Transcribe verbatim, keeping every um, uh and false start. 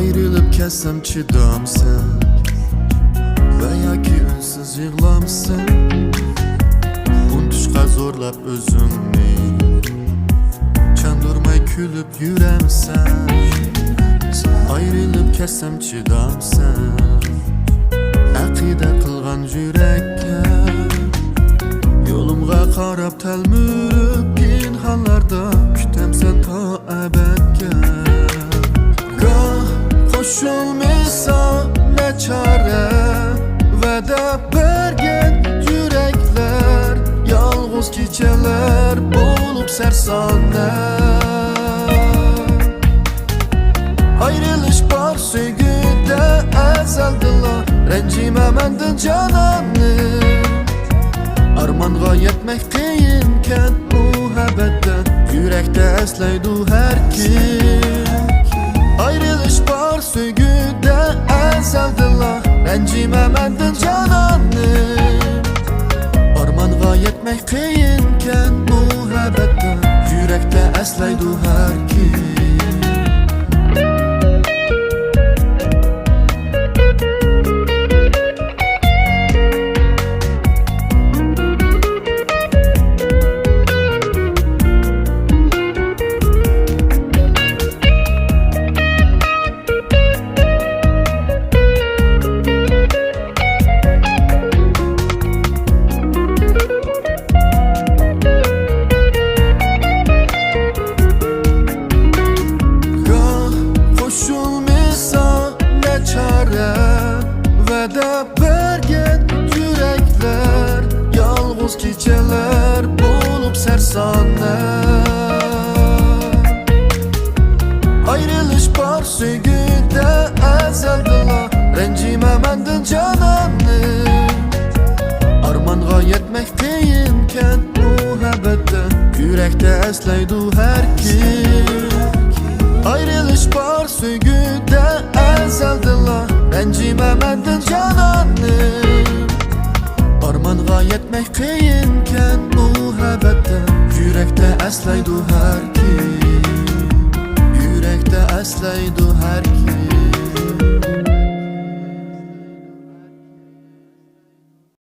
ئايرىلىپ كەتسەم چىدامسەن ۋە ياكى ئۈنسىز يىغلامسەن؟ ئۇنتۇشقا زورلاپ ئۆزۈڭنى چاندۇرماي كۈلۈپ يۈرەمسەن؟ ئايرىلىپ كەتسەم چىدامسەن ئەقىدە قىلغان يۈرەككە؟ يولۇمغا قاراپ تەلمۈرۈپ، قىيىن ھاللاردا كۈتەمسەن تا ئەبەدكە؟ گاھ قوشۇلمىسا نەچارە، ۋەدە بەرگەن يۈرەكلەر، يالغۇز كېچەلەر بولۇپ سەرسانە. ئايرىلىش بار سۆيگۈدە ئەزەلدىلا، رەنجىمە مەندىن جانانىم. ئارمانغا يەتمەك قىيىنكەن مۇھەببەتتە، يۈرەكتە ئەسلەيدۇ ھەر كىم. ئايرىلىش بار سۆيگۈدە ئەزەلدىلا، رەنجىمە مەندىن جانانىم. ئارمانغا يەتمەك قىيىنكەن مۇھەببەتتە، يۈرەكتە ئەسلەيدۇ ھەر كىم. گاھ قوشۇلمىسا نەچارە، ۋەدە بەرگەن يۈرەكلەر، يالغۇز كېچەلەر بولۇپ سەرسانە. ئايرىلىش بار سۆيگۈدە ئەزەلدىلا، رەنجىمە مەندىن جانانىم. ئارمانغا يەتمەك قىيىنكەن مۇھەببەتتە، يۈرەكتە ئەسلەيدۇ ھەر كىم. ئايرىلىش بار سۆيگۈدە ئەزەلدىلا، رەنجىمە مەندىن جانانىم. ئارمانغا يەتمەك قىيىنكەن مۇھەببەتتە، يۈرەكتە ئەسلەيدۇ ھەر كىم. يۈرەكتە ئەسلەيدۇ ھەر كىم.